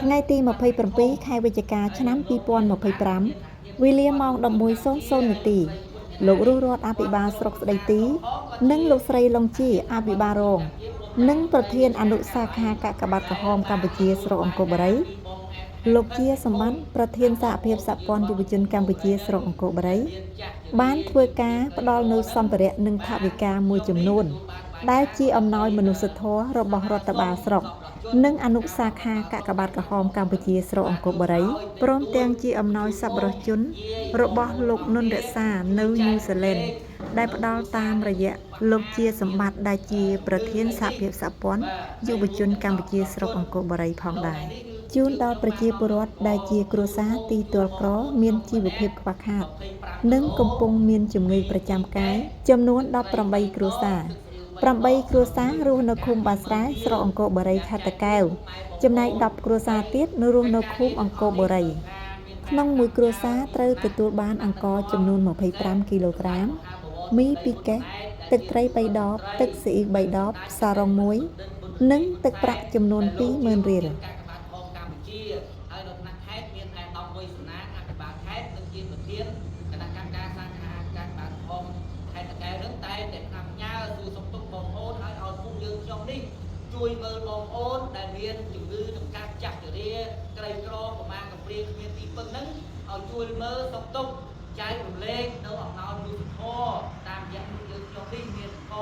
ថ្ងៃទី27ខែវិច្ឆិកាឆ្នាំ2025វេលាម៉ោង11:00នាទីលោករស់រដ្ឋអភិបាលស្រុកស្ដីទី និងលោកស្រីឡុងជាអភិបាលរង និងប្រធានអនុសាខាកាកបាទក្រហមកម្ពុជាស្រុកអង្គរបុរី លោកជាសម្បត្តិប្រធានសហភាពសហព័ន្ធយុវជនកម្ពុជាស្រុកអង្គរបុរី បានធ្វើការផ្ដល់នូវសម្ភារៈនិងថវិកាមួយចំនួន ដែលជាអំណោយមនុស្សធម៌របស់រដ្ឋបាលស្រុក និងអនុសាខាកាកបាទក្រហមកម្ពុជាស្រុកអង្គរបុរីព្រមទាំងជាអំណោយសប្បុរសជន របស់លោកនុនរក្សានៅញូហ្សេឡង់ដែលផ្ដល់តាមរយៈលោកជាសម្បត្តិដែលជាប្រធានសហភាពសហព័ន្ធយុវជនកម្ពុជាស្រុកអង្គរបុរីផងដែរជូនដល់ប្រជាពលរដ្ឋដែលជាគ្រួសារទីទ័លក្រមានជីវភាពខ្វះខាត និងកំពុងមានជំងឺប្រចាំកាយចំនួន18គ្រួសារ8គ្រួសាររស់នៅឃុំបាស្រែស្រុកអង្គរបុរីខេត្តតាកែវចំណែក10គ្រួសារទៀតនៅរស់នៅឃុំអង្គរបុរី ក្នុងមួយគ្រួសារត្រូវទទួលបានអង្ករចំនួន25គីឡូក្រាម មី2កេសទឹកត្រី3ដបទឹកស៊ីអ៊ីវ3ដបសារ៉ុង1និងទឹកប្រាក់ចំនួន20000រៀល កាកបាទក្រហមកម្ពុជាហើយនៅថ្នាក់ខេត្តមានឯកឧត្តមវៃសំណាងអភិបាលខេត្តនិងជាប្រធានគណៈកម្មការសាខាកាកបាទក្រហមខេត្តតាកែវនឹងតែតែផ្ដាំផ្ញើសួរសុខទុក្ខបងប្អូនហើយឲ្យពួកយើងខ្ញុំនេះជួយមើលបងប្អូនដែលមានជំងឺនឹងការចាស់ជរាក្រីក្រប្រមាណកំព្រាគ្មានទីពឹងហ្នឹងឲ្យជួយមើលសុខទុក្ខចែករំលែកនៅអំណោយមនុស្សធម៌តាមរយៈពួកយើងខ្ញុំនេះមានក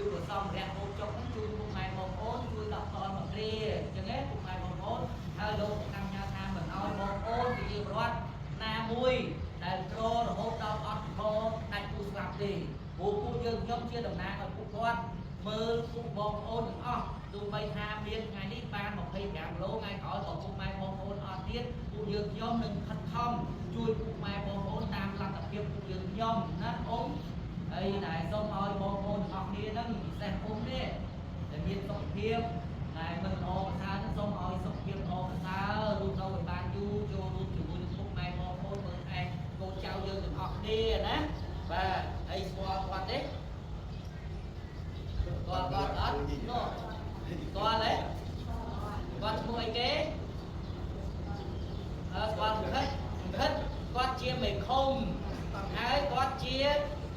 ឬក៏សម្ភារៈហូបចុកហ្នឹងជូនពុកម៉ែបងប្អូនជួយដោះតនមកគ្រាអញ្ចឹងណាពុកម៉ែបងប្អូនហើយលោកកម្មញ៉ាថាមិនឲ្យបងប្អូនជាពលរដ្ឋណាមួយដែលក្ររហូតដល់អត់កដាច់គូស្លាប់ទេព្រោះពួកយើងខ្ញុំជាតំណាងឲ្យពួកគាត់មើលពួកបងប្អូនទាំងអស់ទោះបីថាមានថ្ងៃនេះបាន25គីឡូថ្ងៃក្រោយក៏ពុកម៉ែបងប្អូនអត់ទៀតពួកយើងខ្ញុំនឹងខិតខំជួយពុកម៉ែបងប្អូនតាមលទ្ធភាពពួកយើងខ្ញុំណាអ៊ំហើយដែលសូមឲ្យបងប្អូនទាំងអស់គ្នាហ្នឹងពិសេសអ៊ំនេះដែលមានសុខភាពដែលមិនល្អប្រសើរហ្នឹងសូមឲ្យសុខភាពល្អប្រសើររស់នៅឲ្យបានយូរចូលរួមជាមួយនឹងពុកម៉ែបងប្អូនមើលថែកូនចៅយើងទាំងអស់គ្នាណាបាទហើយស្គាល់គាត់ទេស្គាល់គាត់អត់នោះស្គាល់ទេគាត់ឈ្មោះអីគេអើស្គាល់ខិតខិតគាត់ជាមេឃុំហើយគាត់ជា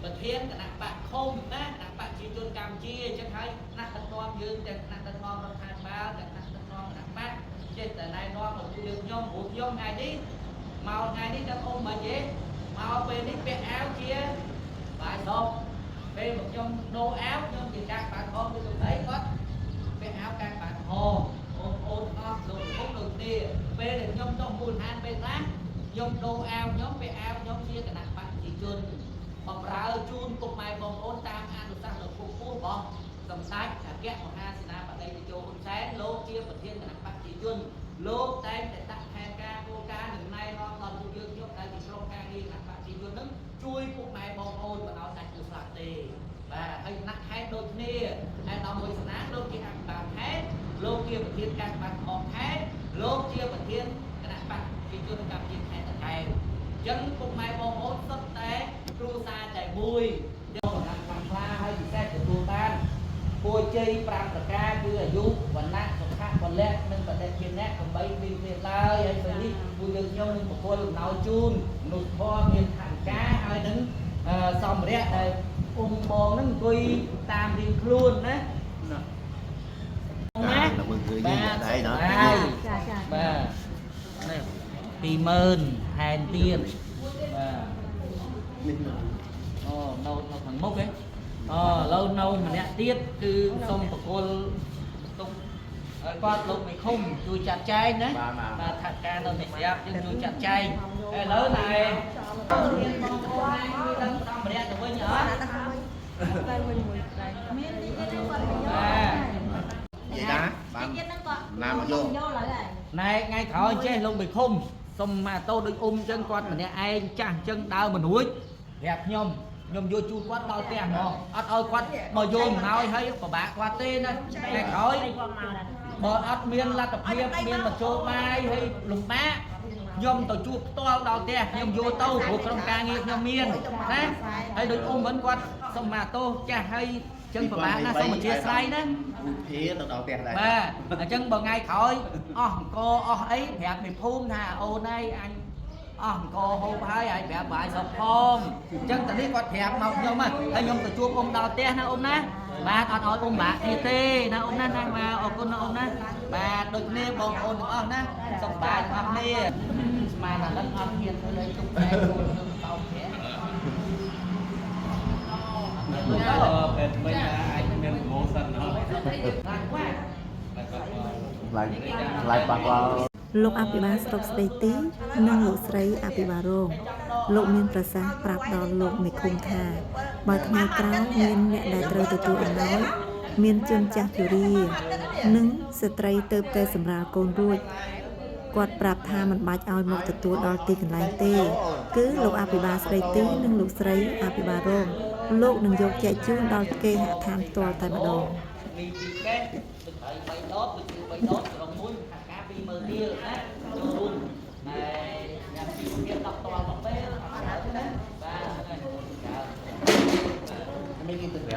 ប្រធានគណៈបកឃុំណាគណៈបកប្រជាជនកម្ពុជាអញ្ចឹងហើយថ្នាក់ដឹកនាំយើងទាំងថ្នាក់ដឹកនាំរដ្ឋាភិបាលទាំងថ្នាក់ដឹកនាំគណៈបកចេះតែណែនាំឲ្យពួកយើងខ្ញុំព្រោះខ្ញុំថ្ងៃនេះមកថ្ងៃនេះដឹងអ៊ំមិនទេមកពេលនេះពាក់អាវជាបាយសពពេលមកខ្ញុំដូរអាវខ្ញុំជាកាក់បាតហមឬកំដីគាត់ពាក់អាវកាក់បាតហមបងប្អូនអស់លោកពុកដូចគ្នាពេលដែលខ្ញុំចុះមូលដ្ឋានពេលខ្លះខ្ញុំដូរអាវខ្ញុំពាក់អាវខ្ញុំជាគណៈបកប្រជាជនបំរើជូនពុកម៉ែបងប្អូនតាមអនុសាសន៍ដ៏ខ្ពង់ខ្ពស់របស់សម្ដេចអគ្គមហាសេនាបតីតេជោហ៊ុនសែនលោកជាប្រធានគណៈបកប្រជាជនលោកតែងតែដាក់ផែនការគោលការណ៍និងណែនាំដល់ពួកយើងខ្ញុំដែលជាក្រុមការងារគណៈបកប្រជាជននឹងជួយពុកម៉ែបងប្អូនមិនឲ្យដាច់ពូស្លាប់ទេបាទហើយថ្នាក់ខេត្តដូចគ្នាឯកឧត្តមមួយស្នាលោកជាអភិបាលខេត្តលោកជាប្រធានការបាត់ខំខេត្តលោកជាប្រធានគណៈបកប្រជាជនកម្ពុជាខេត្តតាកែវអញ្ចឹងពុកម៉ែបងប្អូនសុទ្ធតែគ្រួសារតែមួយយកកម្លាំងខ្លាំងក្លាហើយពិសេសទទួលបានពរជ័យ5ប្រការគឺអាយុវណ្ណៈសុខៈពលៈនិងបដិភាណៈ8ពីទៀតឡើយហើយពេលនេះពួកយើងខ្ញុំនឹងប្រគល់អំណោយជូនមនុស្សធម៌មានថវិកាហើយនឹងសម្ភារៈដែលអ៊ំបងហ្នឹងអង្គុយតាមរៀងខ្លួនណាណាណា là mừng người như vậy đây nữa បាទ ចាចា បាទនេះ20000ថែមទៀតបាទអូនៅនៅខាងមុខឯងអូឥឡូវនៅម្នាក់ទៀតគឺសូមប្រគល់ទុកឲ្យគាត់លោកមេឃុំជួយចាត់ចែងណាបាទថវិកានៅនេះស្រាប់យើងជួយចាត់ចែងឥឡូវណែមានបងប្អូនណាជួយដឹងសម្ភារៈទៅវិញអត់ ទៅវិញមួយដៃ មានតិចទៀតហ្នឹងគាត់ទៅយក បាទ vậy đó bạn តិចទៀតហ្នឹងគាត់ ណាមកយក យកឡើយហើយ ណែថ្ងៃក្រោយចេះលោកបេឃុំសុំម៉ាតូដូចអ៊ំអញ្ចឹងគាត់ម្នាក់ឯងចាស់អញ្ចឹងដើរមិនរួចប្រាប់ខ្ញុំខ្ញុំយកជូនគាត់ដល់ផ្ទះហ្មងអត់ឲ្យគាត់មកយកអំណោយឲ្យពិបាកគាត់ទេណាថ្ងៃក្រោយបើអត់មានលទ្ធភាពមានមធ្យោបាយហើយលំបាកខ្ញុំទៅជួបផ្ទាល់ដល់ផ្ទះខ្ញុំយកទៅព្រោះក្រុមការងារខ្ញុំមានណាហើយដូចអ៊ំមិនគាត់សុំម៉ាតូចាស់ហើយអញ្ចឹងពិបាកណាស់សូមអធិស្ឋានណា មួយភាទៅដល់ផ្ទះដែរ បាទអញ្ចឹងបើថ្ងៃក្រោយអស់អង្គអស់អីប្រាប់មេភូមិថាអូនឯងអញអស់អង្គហូបហើយហើយប្រាប់បាយស្រុកផងអញ្ចឹងតនេះគាត់ប្រាប់មកខ្ញុំហើយខ្ញុំទៅជួបអ៊ំដល់ផ្ទះណាអ៊ំណាបាទអត់ឲ្យអ៊ំបាក់គ្នាទេណាអ៊ំណាណាបាទអរគុណណាអ៊ំណាបាទដូចគ្នាបងប្អូនទាំងអស់ណាសុខសប្បាយទាំងអស់គ្នាស្មានតែនឹងអត់ហ៊ានធ្វើលេងទុកតែខ្លួននឹងតោប្រាក់ ពេទ្យវិញអាចមានប្រម៉ូសិនណោះ ថ្លៃថ្លៃប៉ះពាល់ លោកអភិបាលស្រុកស្ដីទី និងលោកស្រីអភិបាលរងលោកមានប្រសាសន៍ប្រាប់ដល់លោកមេឃុំថាបើថ្ងៃក្រោយមានអ្នកដែលត្រូវទទួលអំណោយមានជនចាស់ជរានិងស្ត្រីទៅតែសម្រាលកូនរួចគាត់ប្រាប់ថាមិនបាច់ឲ្យមកទទួលដល់ទីកន្លែងទេ គឺលោកអភិបាលស្ដីទីនិងលោកស្រីអភិបាលរងលោកនឹងយកចែកជូនដល់គេហដ្ឋានផ្ទាល់តែម្ដង មីពីកេះទឹកត្រី3ដបទឹកជូរ3ដបក្រុងមួយខាងការ20000រៀលណាចូលរួមតែញ៉ាំជីវភាព10តល់មកពេលអត់ច្រើនណាបាទហ្នឹងហើយ មានគេទៅ